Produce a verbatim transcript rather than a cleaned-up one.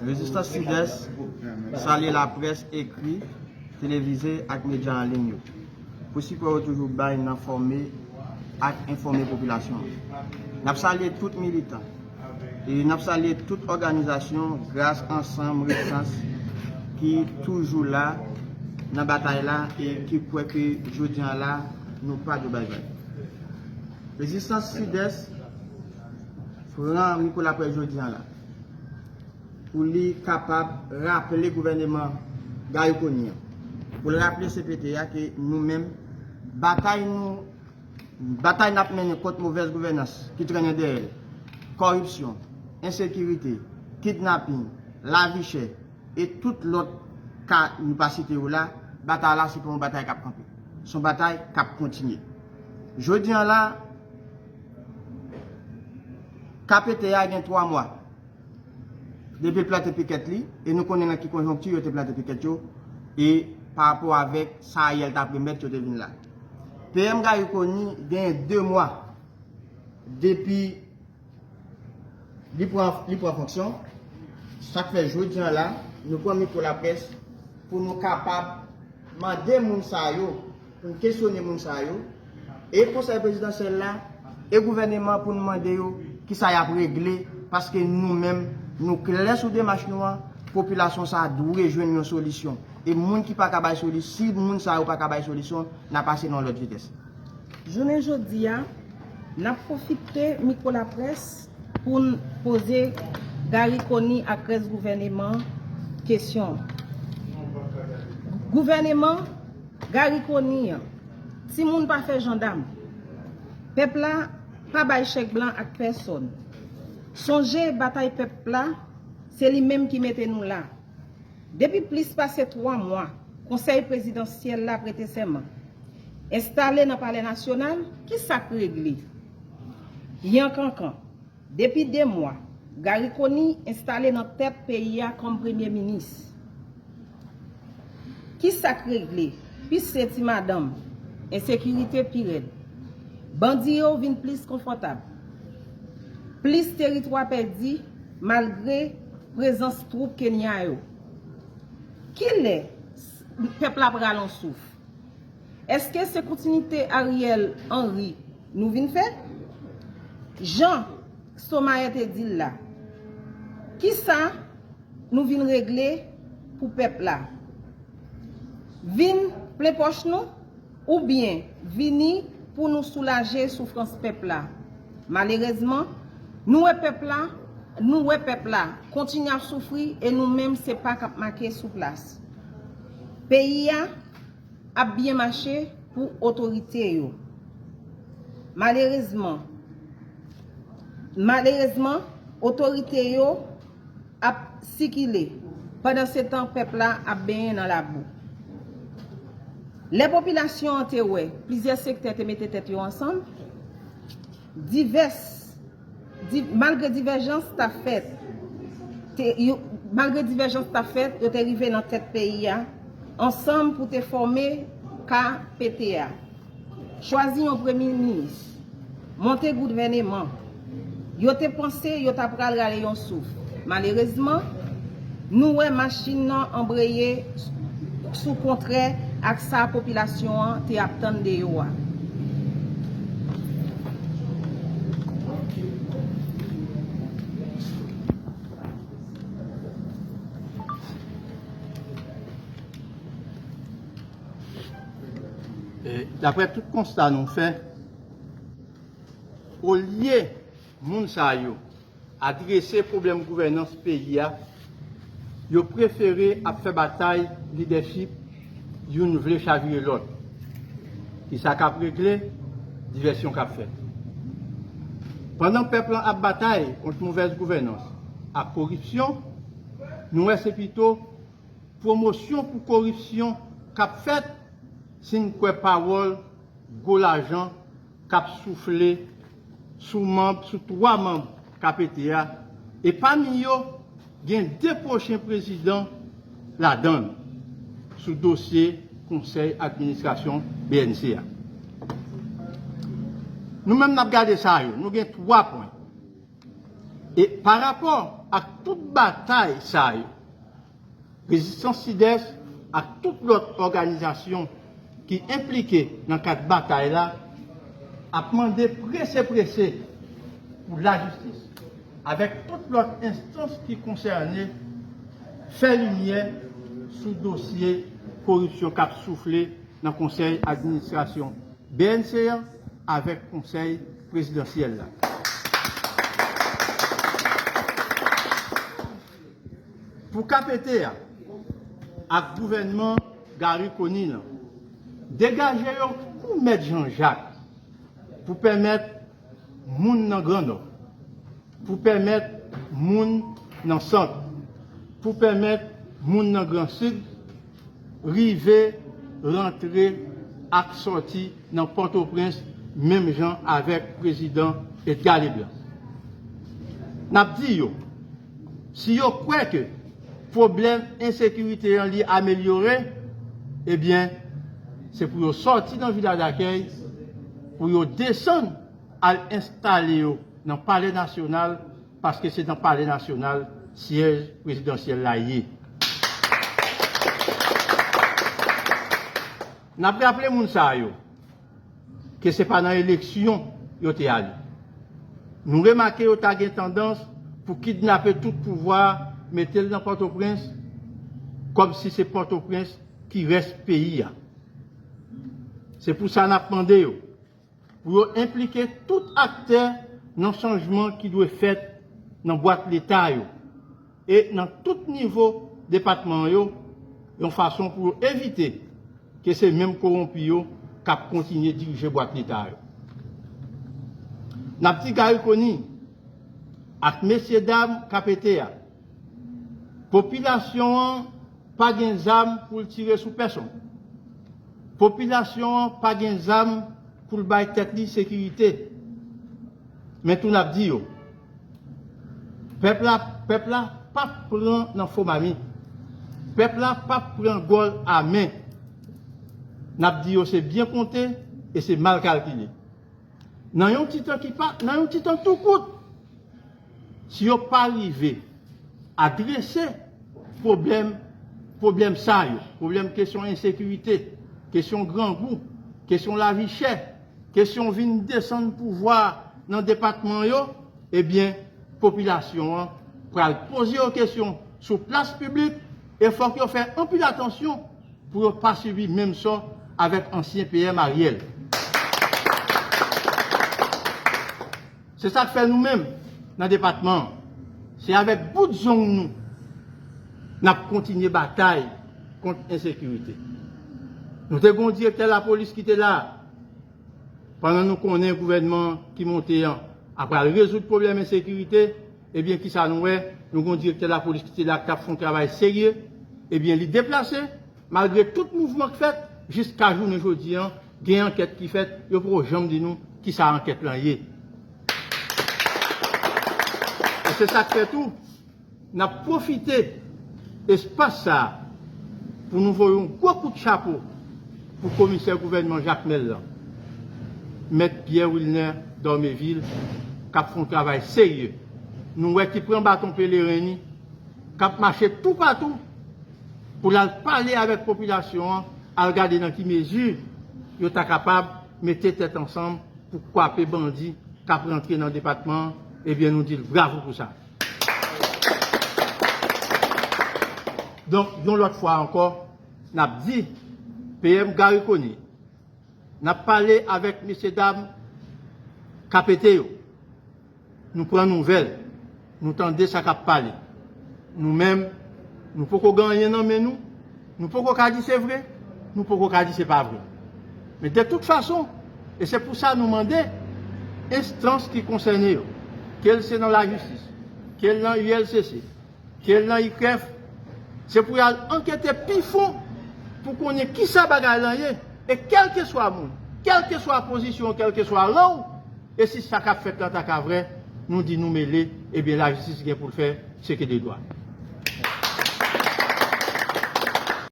Rezistans Sidès salye laprès ekri, televize ak medya an liy yo pou sipò yo toujou bay nan fòme ak enfòme popilasyon an. N ap salye tout militan e n ap salye tout òganizasyon Gras Ansanm Rezistans ki toujou la nan batay la e ki kwè ke jodi a la nou pa dwe bay vag. Rezistans Sidès pran mikwo laprès jodi a la pou li kapab raple gouvèneman Garry Conille an, pou l raple C P T a ke nou menm, batay nou, batay n ap mennen kont movèz gouvènans ki trennen dèyè l, kòripsyon, ensekirite, kidnaping, lavi chè, e tout lòt ka nou pa site yo la, batay la se pa yon batay k ap kanpe. Se yon batay k ap kontinye. Jodi a la, K P T a gen twa mwa depi l plante pikèt li, e nou konnen nan ki konjonkti yo te plante pikèt yo, e pa rapò avèk sa Ariel t ap remèt yo te vin la. P M Garry Conille gen de mwa depi li pran, li pran fonksyon. Sa k fè jodi a la, nou pran mikwo laprès pou nou kapab mande moun sa yo, pou n kesyone moun sa yo, e Konsèy Prezidansyèl la, e gouvèneman pou n mande yo kisa y ap regle, paske nou menm, nou klè sou demach nou an, popilasyon sa a dwe jwenn yon solisyon. E moun ki pa ka bay solisyon, si moun sa yo pa ka bay solisyon, n a pase nan yon lòt vitès. Jounen jodi a, n ap pwofite mikwo laprès pou n poze Garry Conille ak rès gouvèneman kesyon. Gouvèneman Garry Conille an, timoun pa fè jandam. Pèp la pa bay chèk blan ak pèsòn. Sonje batay pèp la, se li menm ki mete nou la. Depi plis pase twa mwa, Konsèy Prezidansyèl la prete sèman. Enstale nan Palè Nasyonal, ki sa k regle? Yankankan. Depi de mwa, Garry Conille enstale nan tèt peyi a kòm premye minis. Ki sa k regle? Pise ti madanm, ensekirite pi rèd. Bandi yo vin plis konfòtab. Plis teritwa pèdi malgre prezans twoup Kenya yo. Kilè pèp la pral on souf? Èske se kontinite Ariel Henry nou vin fè? Jan Somayer te di l la, kisa nou vin regle pou pèp la? Vin plen pòch nou oubyen vini pou nou soulaje soufrans pèp la? Malerezman, nou wè pèp la, nou wè pèp la kontinye ap soufri e nou menm se pa k ap make sou plas. Peyi a ap byen mache pou otorite yo. Malerezman, malerezman, otorite yo ap sikile, pandansetan pèp la ap benyen nan labou. Lè popilasyon an te wè plizyè sektè te mete tèt yo ansanm, divès, di, malgre divèjans t ap fèt, te, yo, malgre divèjans t ap fèt, yo te rive nan tèt peyi a ansanm pou te fòme K P T A. Chwazi yon premye minis, monte gouvèneman. Yo te panse yo ta pral rale yon souf. Malerezman, nou wè machin nan anbreye sou kontrè ak sa popilasyon an te ap tann de yo a. E, daprè tout konsta nou fè, olye moun sa yo adrese pwoblèm gouvènans peyi a, yo prefere ap fè batay lidèchip, youn vle chavire lòt. Kisa k ap regle? Divèsyon k ap fèt. Pandan pèp lan ap batay kont movèz gouvènans ak koripsyon, nou wè se pito pwomosyon pou koripsyon k ap fèt si n kwè pawòl gwo lajan k ap soufle sou manm, sou twa manm K P T A, e pami yo, gen de pwochen prezidan ladan l sou dosye konsèy administrasyon B N C a. Nou menm n ap gade sa yo, nou gen twa pwen. E pa rapò ak tout batay sa yo, Rezistans Sidès ak tout lòt òganizasyon ki enplike nan kad batay la ap mande prese prese pou lajistis, avèk tout lòt enstans ki konsène, fè limyè sou dosye koripsyon k ap soufle nan konsèy administrasyon B N C an avèk konsèy prezidansyèl la. Pou K P T a ak gouvènman Garry Conille lan, degaje yo kou mèt Jan Jak pou pèmèt moun nan Gran Nò, pou pèmèt moun nan Sant, pou pèmèt moun nan Gran Sid rive rantre ak sòti nan Pòtoprens menm jan avèk prezidan Edgar Leblanc. N ap di yo, si yo kwè ke pwoblèm ensekirite an li amelyore, ebyen, se pou yo sòti nan Vila Dakèy, pou yo desann al enstale yo nan Palè Nasyonal, paske se nan Palè Nasyonal syèj prezidansyèl la ye. N ap raple moun sa yo ke se pa nan eleksyon yo te ale. Nou remake yo ta gen tandans pou kidnape tout pouvwa, mete l nan Pòtoprens, kòmsi se Pòtoprens ki rès peyi a. Se pou sa n ap mande yo pou yo enplike tout aktè nan chanjman ki dwe fèt nan bwat Leta yo e nan tout nivo depatman yo, yon fason pou yo evite ke se menm kowonpi yo k ap kontinye dirije bwat Leta yo. N ap di Garry Conille ak mesyedam K P T a, popilasyon an pa gen zam pou l tire sou pèsonn. Popilasyon an pa gen zam pou l bay tèt li sekirite. Men tou n ap di yo, pèp la, pèp la p ap pran nan fo mamit. Pèp la p ap pran gòl a men. N ap di yo se byen konte e se mal kalkile. Nan yon ti tan ki pa, nan yon ti tan tou kout, si yo pa rive adrese pwoblèm, pwoblèm sa yo, pwoblèm kesyon ensekirite, kesyon grangou, kesyon lavi chè, kesyon vin desann pouvwa nan depatman yo, ebyen, popilasyon an pral poze yo kesyon sou plas piblik e fòk yo fè anpil atansyon pou yo pa sibi menm sò avèk ansyen P M Ariel. Se sa k fè nou menm, nan depatman an, se avèk bout zong nou n ap kontinye batay kont ensekirite. Nou te gen yon direktè lapolis ki te la, pandan nou konnen gouvènman ki monte an ap pral rezoud pwoblèm ensekirite, ebyen, kisa nou wè? Nou gen yon direktè lapolis ki te la k t ap fè yon travay serye, ebyen, li deplase, malgre tout mouvman k fèt, jiska jounen jodi an, gen ankèt ki fèt, yo poko janm di nou kisa ankèt lan ye. E se sa k fè tou, n ap pwofite espas sa a pou nou voye yon gwo kout chapo pou komisè gouvènman Jakmèl lan, Mèt Pierre Wilner Dormeville, k ap fè yon travay serye. Nou wè ki pran baton peleren li, k ap mache toupatou pou l al pale avèk popilasyon an, al gade nan ki mezi yo ta kapab mete tèt ansanm pou kwape bandi k ap rantre nan depatman an, ebyen, nou di l bravo pou sa. Donk, yon lòt fwa ankò, n ap di P M Garry Conille, n ap pale avèk mesyedam K P T yo. Nou pran nouvèl, nou tande sa k ap pale. Nou menm, nou poko gen anyen nan men nou, nou poko ka di se vre, nou poko ka di se pa vre. Men de tout fason, e se pou sa nou mande enstans ki konsène yo, ke l se nan lajistis, ke l nan U L C C, ke l nan I K R E F, se pou y al ankete pi fon pou konnen kisa bagay lan ye, e kèlkeswa moun, kèlkeswa pozisyon, kèlkeswa ran w, e si sa k ap fèt la ta ka vrè, nou di nou mele, ebyen lajistis gen pou l fè ce qui est de droit.